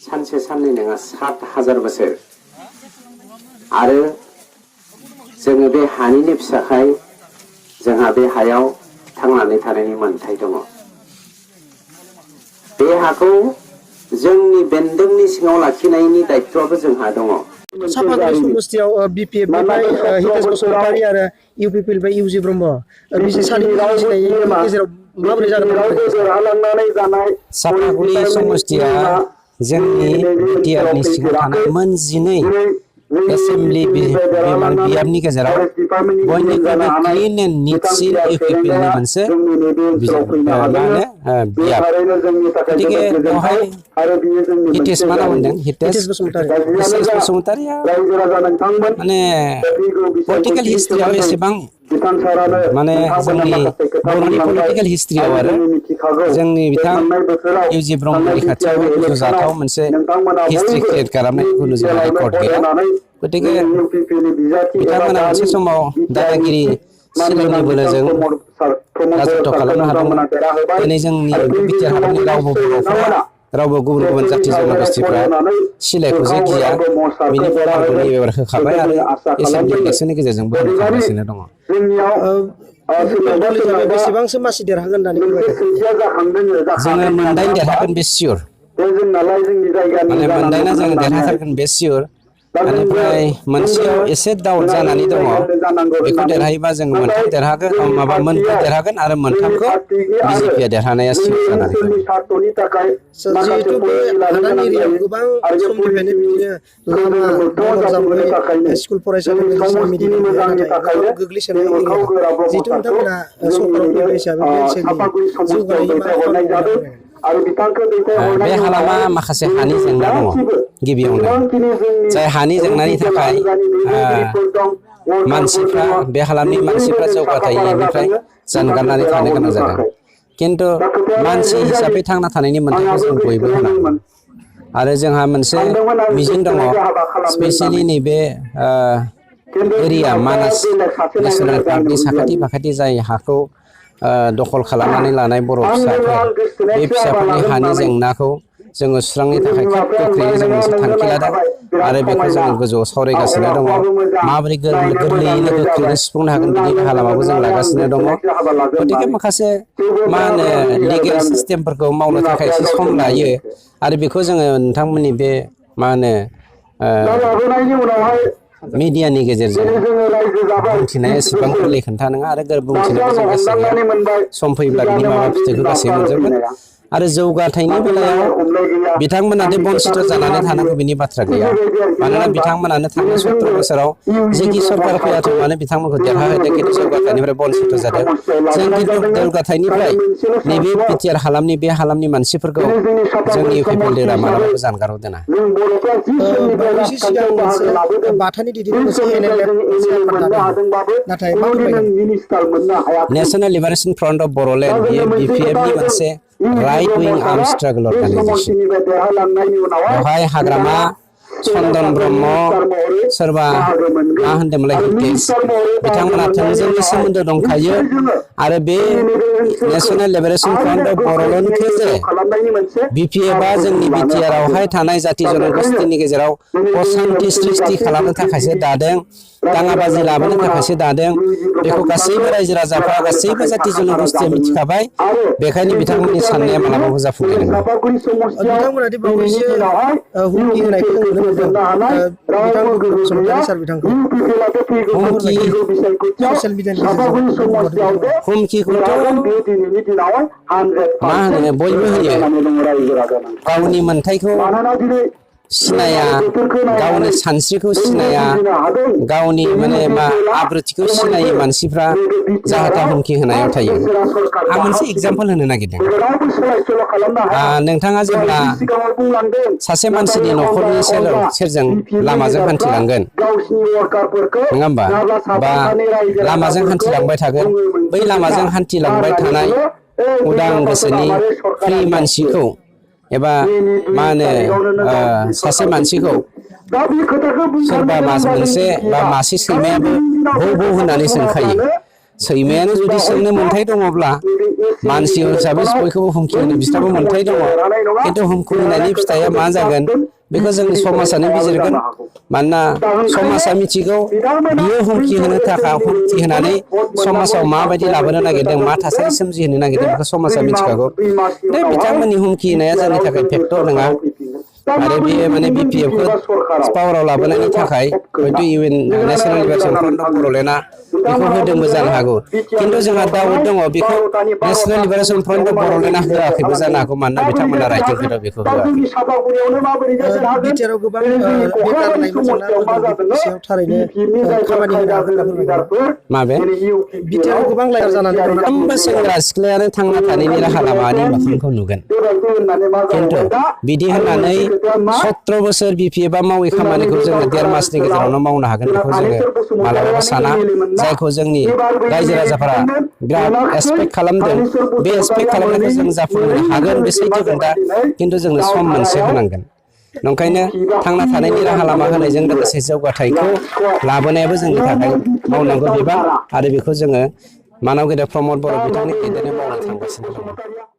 सानसे साननै नङा 7,000 बोसोर आरो जोङो बे हानिनो फिसाखाय जोंहा बे हायाव थांनानै थानायनि मोन्थाय दङ। बे हाखौ जोंनि बेन्दोंनि सिङाव लाखिनायनि दायित्वआबो जोंहा दङ। सापागुरि समस्तियाव BPF निफ्राय हितेश बसुमतारी आरो UPP निफ्राय इउजि ब्रह्म बिसोर सानैनि जुजिनायनि गेजेराव माबोरै जागोन? सापागुरि समस्तिया जोंनि बिटिआरनि सिङाव थानाय मोन 12 एसेम्बलि बियाबनि गेजेराव बयनिख्रुइबो क्लिन एन्ड निटसिन UPP नि मोनसे बियाब। गतिके बेवहाय हितेश मा नाम होनदों? हितेश बसुमतारीया माने पलिटिकेल हिस्ट्रियाव एसेबां माने जोंनि बर'नि पलिटिकेल हिस्ट्रियाव आरो जोंनि बिथां इउजि ब्रह्मनि खाथियाव रुजुजाथाव मोनसे हिस्ट्रि क्रिएट खालामनायखौ जोंहा रेकर्ड गैया। गतिके बिथांमोना मोनसे समाव दादागिरि सिलोनि बोलोजों राजत्व खालामनो हादोंमोन। दिनै जोंनि बिटिआर हालामनि रावबो गुबुन गुबुन जाथि जनगोष्ठीफ्रा सिलायखौ जे गिया बिनि फलखौ नैबेबार होखाबाय आरो एसेम्बलि इलेक्सननि गेजेरजोंबो होखागासिनो दङ। बेसेबांसो मासि देरहागोन होननानै जोङो मोनदाइन देरहागोन बे सियर। माने मोनदाइना जोङो देरहाथारगोन बे सियर। बेनिफ्राय मोनसेयाव एसे डाउट जानानै दङ। बेखौ देरहायोबा जोङो मोनथाम देरहागोन आरो मोनथामखौ BJP आ देरहानाया सियर जानानै दङ। जिहेतु बे हादान एरियायाव गोबां समनिफ्रायनो बिदिनो लामा दलं जाबबाय, स्कुल फरायसालि बायदिसिना मेडिकेल गैया, नाथाय गोबां गोग्लैसोनाय एरिया जिहेतु नोंथांमोना सरकाराव फैबाय हिसाबै बे ओनसोलनि जौगानायनि मा खालामनो? बे हालामा माखासे हानि जेंना दङ। गिबियावनो जाय हानि जेंनानि थाखाय मानसिफ्रा बे हालामनि मानसिफ्रा जौगाथायनिफ्राय जानगारनानै थानो गोनां जादों। किन्तु मानसि हिसाबै थांना थानायनि मोन्थायखौ जों बयबो होनांगौ आरो जोंहा मोनसे मिजिं दङ। स्पेसियेलि नैबे एरिया मानास नेसनेल पार्कनि साखाथि फाखाथि जाय हाखौ दखल खालामनानै लानाय बर' फिसाफोर, बे फिसाफोरनि हानि जेंनाखौ जोङो सुस्रांनो थाखाय खोब गोख्रैनो जों मोनसे थांखि लादों आरो बेखौ जोङो गोजौआव सावरायगासिनो दङ। माबोरै गोरलैयैनो गोख्रैनो सुफुंनो हागोन बिनि राहा लामाबो जों लागासिनो दङ। गतिके माखासे लिगेल सिस्टेमफोरखौ मावनो थाखाय एसे सम लायो आरो बेखौ जोङो नोंथांमोननि बे मिडियानि गेजेरजों बुंथिनाया एसेबां गोरलै खोन्था नङा आरो बुंथिनोबो जों गोसो गैया। सम फैब्ला बिनि माबा फिथाइखौ गासैबो मोनजोबगोन। आरो जौगाथायनि बेलायाव बिथांमोनानो बन्सित जानानै थानांगौ बिनि बाथ्रा गैया। मानोना बिथांमोनानो थांनाय 17 बोसोराव जेखि सरकार फैयाथों मानो बिथांमोनखौ देरहाहोदों, खिन्थु जौगाथायनिफ्राय बन्सित जादों। जों खिन्थु जौगाथायनिफ्राय नैबे बिटिआर हालामनि बे हालामनि मानसिफोरखौ जोंनि UPP लिडारा मालाबाबो जानगाराव दोना। बावैसो सिगां मोनसे बाथानि दैदेननाय मोनसे NLF चेयारमेन लादोंमोन, नाथाय मा फोरमायगोन? National liberation front of Boroland बियो BPF नि मोनसे right wing arm struggle organisation. बेवहाय हाग्रामा चन्दन ब्रह्म, सोरबा मा होनदोंमोनलाय हितेश, बिथांमोना थोंजोङै सोमोन्दो दंखायो आरो बे नेशनेल लिबारेशन फ्रन्ट अफ बर'लेण्डखौ जे BPF आ जोंनि बिटिआरआवहाय थानाय जाथि जनगोष्ठीनि गेजेराव असान्ति सृष्टि खालामनो थाखायसो दादों, दाङाबाजि लाबोनो थाखायसो दादों। बेखौ गासैबो रायजो राजाफ्रा, गासैबो जाथि जनगोष्ठीया मिथिखाबाय। बेखायनो बिथांमोननि साननाया मालाबाबो जाफुंनाय नङा। बिथांमोना दि बावैसो हुमखि होनायखौ जों नुनो मोनदों, बिथां बसुमतारी सार बिथांखौ ससियेल मिडियानि गेजेरजों हुमखिखौथ' मा होनो बयबो होयो। गावनि मोन्थायखौ सिनाया, गावनि सानस्रिखौ सिनाया, गावनि आब्रुथिखौ सिनायै मानसिफ्रा जाहाथा हुमखि होनायाव थायो। आं मोनसे एग्जाम्पल होनो नागिरदों। नोंथाङा जेब्ला सासे मानसिनि न'खरनि सेरजों लामाजों हान्थिलांगोन, नङा होमबा, बा लामाजों हान्थिलांबाय थागोन, बै लामाजों हान्थिलांबाय थानाय उदां गोसोनि फ्रि मानसिखौ एबा सासे मानसिखौ सोरबा मोनसे बा मासे सैमायाबो भौ भौ होननानै सोंखायो। सैमायानो जुदि सोंनो मोन्थाय दङब्ला मानसि हिसाबै बयखौबो हुमखि होनो बिस्राबो मोन्थाय दङ खिन्थु हुमखि होनायनि फिथाइया मा जागोन बेखौ जोंनि समाजानो बिजिरगोन मानोना समाजा मिथिगौ बियो हुमखि होनो थाखाय हुमखि होनानै समाजाव माबायदि लाबोनो नागिरदों मा थासारि सोमजिहोनो नागिरदों बेखौ समाजा मिथिखागौ दा बिथांमोननि हुमखि होनाया जोंनि थाखाय फेक्टर नङा आरो बे माने बिपिएफखौ पावाराव लाबोनायनि थाखाय हयथ' इउएन नेशनेल लिबारेशन फ्रन्ट अफ बड'लेण्डआ बेखौ होदोंबो जानो हागौ खिन्थु जोंहा डाउट दङ बेखौ नेशनेल लिबारेशन फ्रन्ट अफ बड'लेण्डआ होआखैबो जानो हागौ मानोना बिथांमोना राइटिं होदों बेखौ होआखै बिटिआरआव गोबां बेखार लाइमोन जेंना बेफोरनि सायाव थारैनो खामानि होनो हागोन होनना फोरमायदों माबे बिटिआरआव गोबां लाइमोन जानानै दं साफ्रोमबो सेंग्रा सिख्लायानो थांना थानायनि राहा लामानि मोखांखौ नुगोन खिन्थु बिदि होननानै 17 बोसोर बिपिएफआ मावै खामानिखौ जोङो 1.5 मासनि गेजेरावनो मावनो हागोन बेखौ जोङो मालाबाबो साना जायखौ जोंनि रायजो राजाफोरा बिराद एक्सपेक्ट खालामदों बे एक्सपेक्ट खालामनायखौ जों जाफुंहोनो हागोन बे सैथो खोथा खिन्थु जोंनो सम मोनसे होनांगोन नंखायनो थांना थानायनि राहा लामा होनायजों लोगोसे जौगाथायखौ लाबोनायाबो जोंनि थाखाय मावनांगौ बिबान आरो बेखौ जोङो मानव गेदेर प्रमद बर' बिथांनि गेजेरजों मावनो थांगासिनो दङ